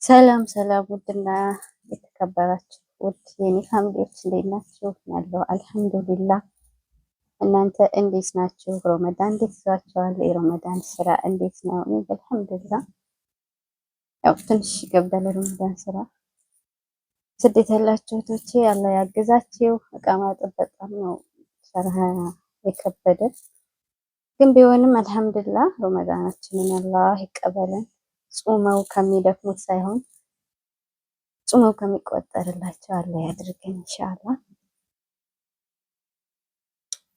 ሰላም ሰላም፣ ውድና የተከበራችሁ ውድ የኔ family ዎች እንዴት ናችሁ? ያለው አልሐምዱሊላህ። እናንተ እንዴት ናችሁ? ረመዳን እንዴት ይዟችኋል? የረመዳን ስራ እንዴት ነው? እኔ አልሐምዱሊላህ። ያው ትንሽ ይከብዳል የረመዳን ስራ። ስደት ያላችሁ እህቶቼ አላህ ያግዛችሁ። እቃ ማጠብ በጣም ነው ስራ የከበደ፣ ግን ቢሆንም አልሐምዱሊላህ ረመዳናችንን አላህ ይቀበለን። ጾመው ከሚደክሙት ሳይሆን ጾመው ከሚቆጠርላቸው አላህ ያድርገን ኢንሻአላህ።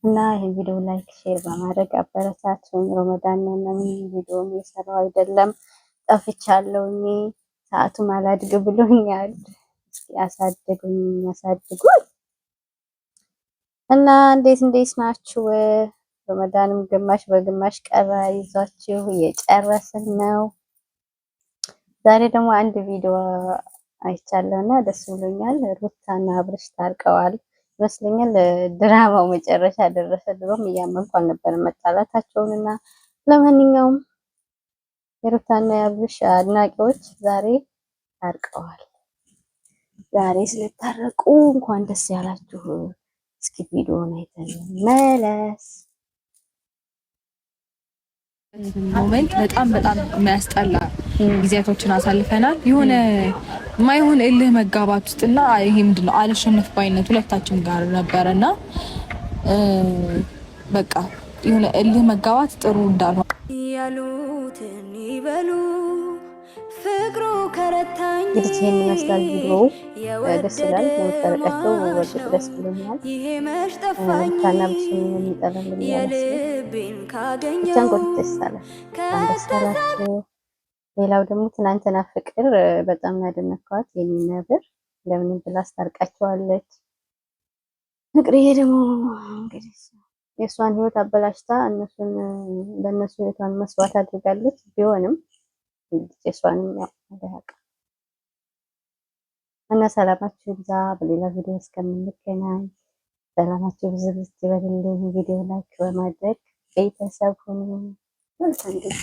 እና ይህን ቪዲዮ like share በማድረግ አበረታቱኝ። ረመዳን ነው እና ምንም ቪዲዮም እየሰራሁ አይደለም፣ ጠፍቻለሁኝ። ሰዓቱም አላድግ ብሎኛል። እስኪ አሳድጉኝ አሳድጉኝ። እና እንዴት እንዴት ናችሁ? ረመዳንም ግማሽ በግማሽ ቀረ፣ ይዟችሁ እየጨረስን ነው። ዛሬ ደግሞ አንድ ቪዲዮ አይቻለሁ እና ደስ ብሎኛል። ሩታና አብርሽ ታርቀዋል ይመስለኛል። ድራማው መጨረሻ ደረሰ። ድሮም እያመንኩ አልነበረም መጣላታቸውን እና ለማንኛውም የሩታና የአብርሽ አድናቂዎች ዛሬ ታርቀዋል። ዛሬ ስለታረቁ እንኳን ደስ ያላችሁ። እስኪ ቪዲዮውን አይተን መለስ። Moment በጣም በጣም የሚያስጠላ ጊዜያቶችን አሳልፈናል። የሆነ ማይሆን እልህ መጋባት ውስጥና ይሄ ምንድነው አልሸነፍ ባይነት ሁለታችን ጋር ነበረና በቃ የሆነ እልህ መጋባት ጥሩ እንዳልሆነ ያሉትን ይበሉ ፍቅሩ ከረታኝ። እንግዲህ ይህን ይመስላል ቪዲዮ። ደስ ይላል። ለመታረቃቸው በእርግጥ ደስ ብሎኛል። ሩታና አብርሽን የሚጠላል ብቻ እንኳን ደስ አለ፣ እንኳን ደስ አላችሁ። ሌላው ደግሞ ትናንትና ፍቅር በጣም ያደነኳት የኔ ነብር ለምንም ብላ አስታርቃቸዋለች። ፍቅርዬ ደግሞ እንግዲህ የእሷን ህይወት አበላሽታ እነሱን ለእነሱ ህይወቷን መስዋዕት አድርጋለች። ቢሆንም የእሷንም ያው አላውቅም እና ሰላማችሁ ይብዛ። በሌላ ቪዲዮ እስከምንገናኝ ሰላማችሁ ብዙ ብዙ ይበልልኝ። ቪዲዮ like በማድረግ ቤተሰብ ሁኑ። መልካም ጊዜ።